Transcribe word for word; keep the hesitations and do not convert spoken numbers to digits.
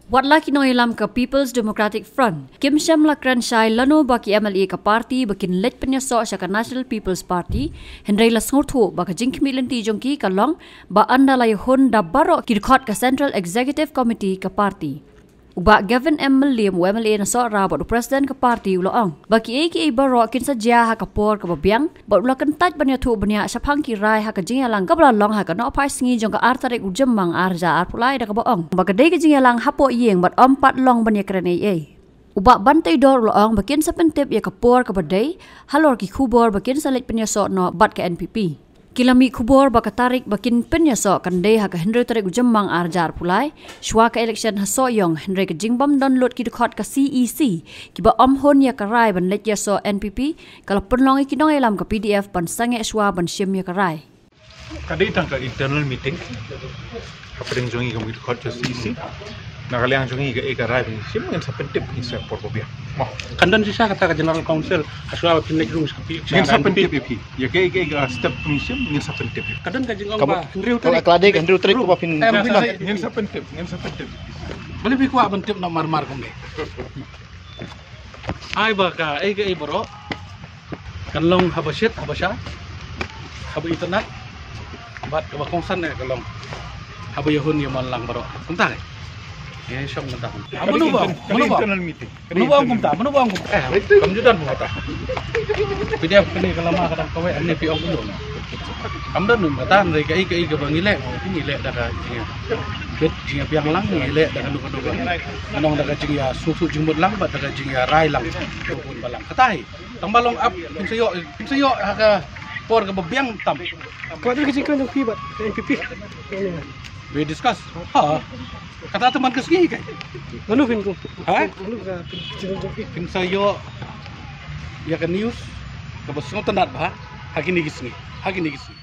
Wat la ki nongïalam ka People's Democratic Front kim shym la kren shai lano ba ki M L A ka party ba kin leit pynïasoh sha ka National People's Party, hynrei la sngewthuh ba ka jingkhmih lynti jong ki ka long ba ynda la ïahun da baroh ki dkhot ka Central Executive Committee ka party. U Bah Gavin M Mylliem, u M L A na Sohra bad u President ka party, u la ong ba kiei kiei baroh kin sa jia ha ka por kaba biang, bad u la kyntait ban ïathuh bniah shaphang ki rai ha ka jingïalang kaba la long ha ka nohphai sngi jong ka ar tarik u Jymmang ar hajar arphew lai, da kaba ong ba ka dei ka jingïalang hapoh ïing bad ym pat long ban ïakren ei ei. U Bah Banteidor u la ong ba kin sa pyntip ïa ka por kaba dei halor ki khubor ba kin sa leit pynïasoh noh bad ka N P P. Ki la mih khubor ba ka tarik ba kin pynïasoh kan dei ha ka hynriew tarik u Jymmang ar hajar arphew lai, shuwa ka election ha Sohiong, hynrei ka jingbym don lut ki dkhot ka C E C kiba ym hun ïa ka rai ban leit ïasoh N P P ka la pynlong ïa ki nongïalam ka P D F ban sangeh shuwa ban shim ïa ka rai. Ka dei tang ka internal meeting hapdeng jong ngi kum ki dkhot jong C E C. Na ka liang jong ngi, kaei ka rai ba ngin shim, ngin sa pyntip ïa phi sha por ba biang. Mo. Kan don shisha kata ka General Council ha shuwa ba phin leit rung sha phi, ngin sa pyntip ïa phi. Ïa kaei kaei ka step ba ngin shim, ngin sa pyntip ïa phi. Ka don ka jingong ba hynriew tarik, ka la dei ka hynriew tarik ba phin, ngin sa pyntip, ngin sa pyntip. Balei phi kwah ban tip namar mar kumne? Ai ba kaei kaei baroh kan long haba shit, haba shai, haba itynnad, bad kaba kongsan eh kan long haba ïahun ïamon lang baroh. Kumta eh. Ïa shong kumta. Ah, mano ba ong, mano ba ong? Internal meeting. Mano ba ong kumta? Mano ba ong kumta? Eh, kam ju don kumta. P D F kane ka lama ka dang kawei, ane phi ong kumno? Kam don kumta, hynrei kaei kaei kaba ngi leh, ngi leh da ka jingïa, bit jingïabiang lang, ngi leh da kano kano ka, ngan ong da ka jingïasngewthuh jingmut lang bad da ka jingïarai lang. Bun balang. Kata hi. Tang ba long ap, phin sa ïoh, phin sa ïoh ha ka por kaba biang tam. Ka dei ka jingkren jong phi bad N P P. Phi discuss. Ha. Kata tang man ka sngi kai. Mano phin kren? Ha? Mano ka jingkren jong phi? Phin sa ïoh ïa ka news kaba sngewtynnad bha ha kine ki sngi. Ha kine ki sngi.